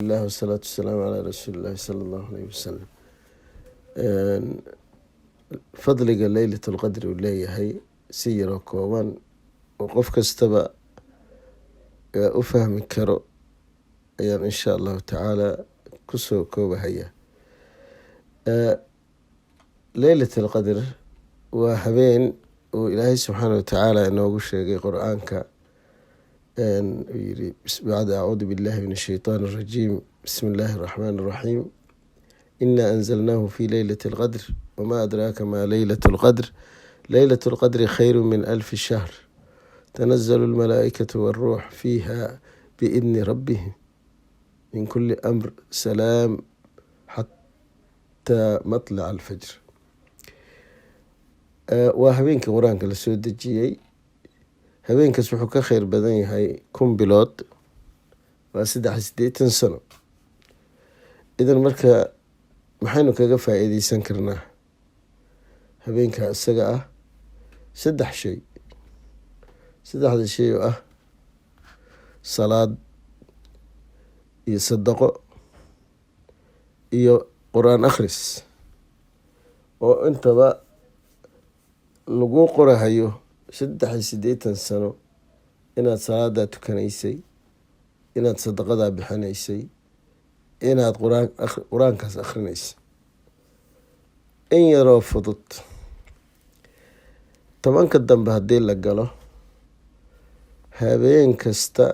Alhamdulilah wasalaatu wasalaamu calaa rasuulillahi sala allahu aleyhi wasalam. Fadliga Leylat Alqadri uu leeyahay si yaroo kooban oo qof kastaba u fahmi karo ayaan insha Allahu tacaala kusoo koobahaya. Leylat Alqadr waa habeen uu Ilaahay subxaana watacaala inoogu sheegay Qur-aanka. Uu yiri bacda acuudu billahi min ashaytaan arajiim, bismi illaahi araxmaan araxiim: "Inaa anzalnaahu fi leylati alqadr, wama adraaka ma leylat alqadr, leylat alqadri khayru min alfi shahr, tanazalu almalaa'ikatu walruux fiiha biidni rabbihim min kuli amr, salaam xataa matlac alfajr." Waa habeenkii Qur-aanka lasoo dejiyey. Habeenkaas wuxuu ka kheyr badan yahay 1000 bilood, waa 83 sano. Idan marka maxaynu kaga faa-iideysan karnaa habeenka isaga ah? Saddex shay. Saddexda shay oo ah salaad iyo sadaqo iyo Qur-aan akhris, oo intaba lagu qorahayo 83 sano inaad salaadaa tukanaysay, inaad sadaqadaa bixinaysay, inaad quraan qur-aankaas akhrinaysay. In yaroo fudud, 10ka dambe haddii la galo, habeen kasta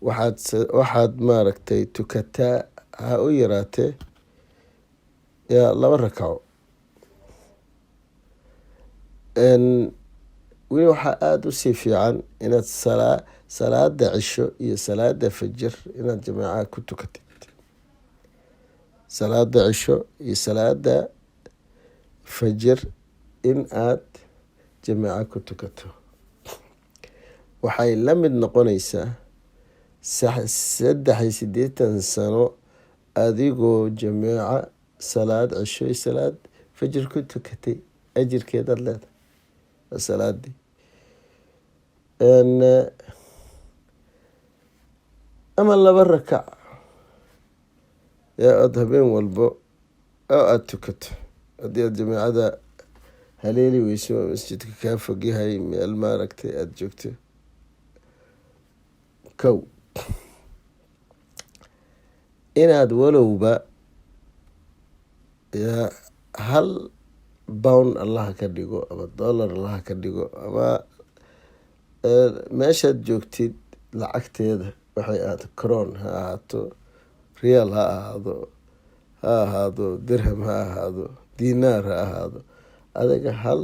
waxaad maaragtay tukataa, ha u yaraatee yaa laba rakaco. Weli waxaa aada usii fiican inaad salaada cisho iyo salaada fajir inaad jamaaca ku tukatid. Salaada cisho iyo salaada fajir in aad jamaaco ku tukato waxay la mid noqonaysaa 83 sano adigoo jamaaco salaad cisho iyo salaad fajir ku tukatay ajirkeedaad leedahay. Waa salaadii. Ama laba rakac yaa aada habeen walbo oo aada tukato, haddii aada jamaacada haleeli weyso, masjidka kaa fogyahay, meel maaragtay aada joogto. Kow, inaad walowba yaa hal pound Allaha ka dhigo ama dollar Allaha ka dhigo ama meeshaad joogtid lacagteeda waxay ahaato, crown ha ahaato, riyaal ha ahaado, ha ahaado dirham, ha ahaado dinaar, ha ahaado, adiga hal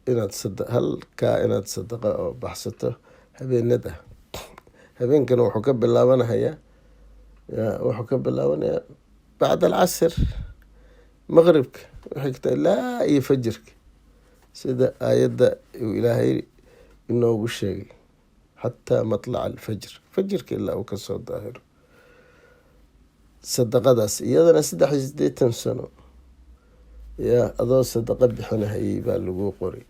inaad halkaa inaad sadaqa oo baxsato habeenada. Habeenkana wuxuu ka bilaabanayaa, wuxuu ka bilaabanayaa bacda alcasr, maqribka xigta ilaa iyo fajirka, sida aayadda uu Ilaahay inoogu sheegay, xataa matlaca alfajr, fajirka ilaa uu kasoo daahiro. Sadaqadaas iyadana 83 sano yaa adoo sadaqa bixinahayay baa lagu qoray.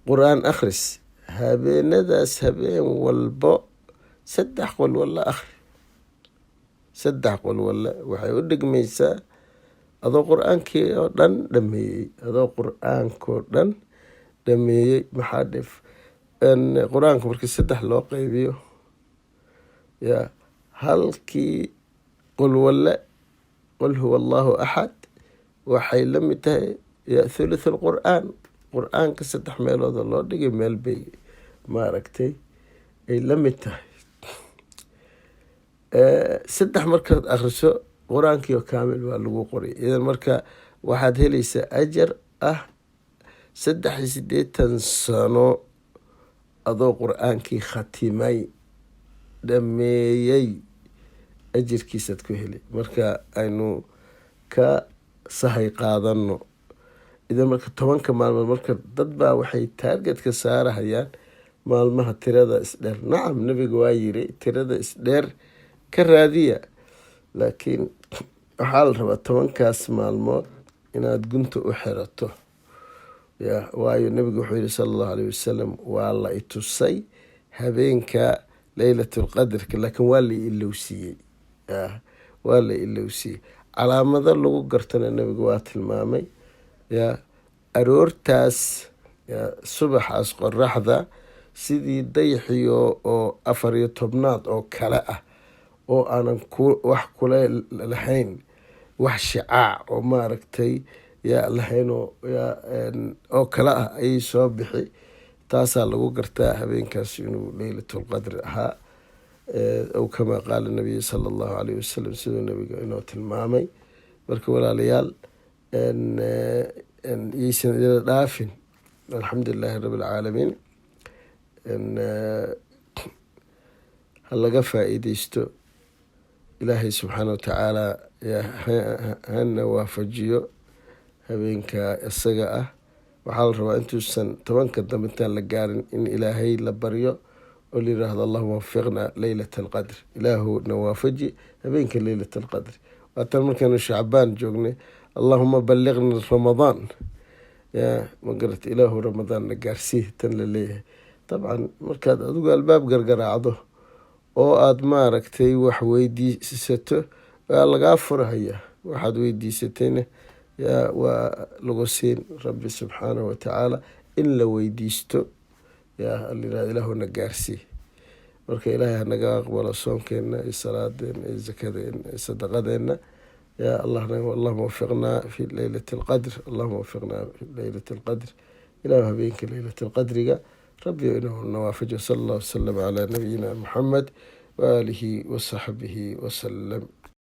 Qur-aan akhris habeenadaas, habeen walbo saddex qol walla akhri. Saddex qol walla waxay u dhigmaysaa adoo Qur-aankii oo dhan dhameeyey, adoo Qur-aankoo dhan dhameeyey. Maxaa dhif Qur-aanka markii saddex loo qeybiyo, yaa halkii qul walle, qul huwa Allahu axad, waxay la mid tahay ya thuluth alqur-aan. Qur-aanka saddex meelooda loo dhigay meel bay maaragtay ay la mid tahay. Saddex markaad akhriso, Qur-aankii oo kaamil baa lagu qoray. Idan marka waxaad helaysaa ajar ah 83 sano adoo Qur-aankii khatimay, dhameeyey, ajirkiisaad ku heli. Marka aynu ka sahay qaadano. Idan marka 10ka maalmood, marka dad baa waxay targetka saarahayaan maalmaha tirada isdheer. Nacam, Nabiga waa yiri tirada isdheer ka raadiya, laakiin waxaa la rabaa 10kaas maalmood inaad gunta u xirato ya. Waayo, Nabigu wuxuu yihi sala Allahu aleyh wasalam: "Waa la itusay habeenka." Leylatulqadrka, laakiin waa la ilowsiiyey, waa la ilowsiiyey. Calaamado lagu gartana Nabiga waa tilmaamay. Ya aroortaas, subaxaas, qoraxda sidii dayaxiyo oo 14aad oo kale ah, oo aanan wax kule lahayn, wax shicaac oo maaragtay yaa lahayn oo kale ah ayay soo bixi. Taasaa lagu gartaa habeenkaas inuu Leylatulqadr ahaa, aw kamaa qaala nabiyu sala Allahu caleyhi wasalam, siduu Nabiga inoo tilmaamay. Marka walaalayaal, yaysan idina dhaafin. Alxamdu lilaahi rabbi alcaalamiin. Ha laga faa-iideysto. Ilaahay subxaana watacaala hana waafajiyo habeenka isaga ah. Waxaa la rabaa intuusan 10ka dambe intaan la gaarin in Ilaahay la baryo oo la yiraahdo: "Allahuma wafiqna Leylat Alqadr." Ilaahu na waafaji habeenka Leylat Alqadr. Waatan markaanu Shacbaan joognay: "Allahuma balliqna Ramadaan." Ya magarata, Ilaahu Ramadaan na gaarsii tan la leeyahay. Dabcan markaad adigu albaab gargaraacdo oo aada maaragtay wax weydiisato, waa lagaa furahaya. Waxaad weydiisatayna yaa waa lagu siin Rabbi subxaanahu watacaala. In la weydiisto yaa layirahdo: "Ilaahu na gaarsii." Marka Ilaahay hanaga aqbalo soonkeena iyo salaadeena iyo zakadeena iyo sadaqadeena. Ya Allah, allahuma wafiqnaa fi Leylati Alqadr, allahuma wafiqnaa fi Leylati Alqadr. Ilahu habeenka Leylat Alqadriga Rabbi inuu nawaafajo. Sala Allah wasalam calaa nabiyina Muxamed waaalihi wasaxbihi wasalam.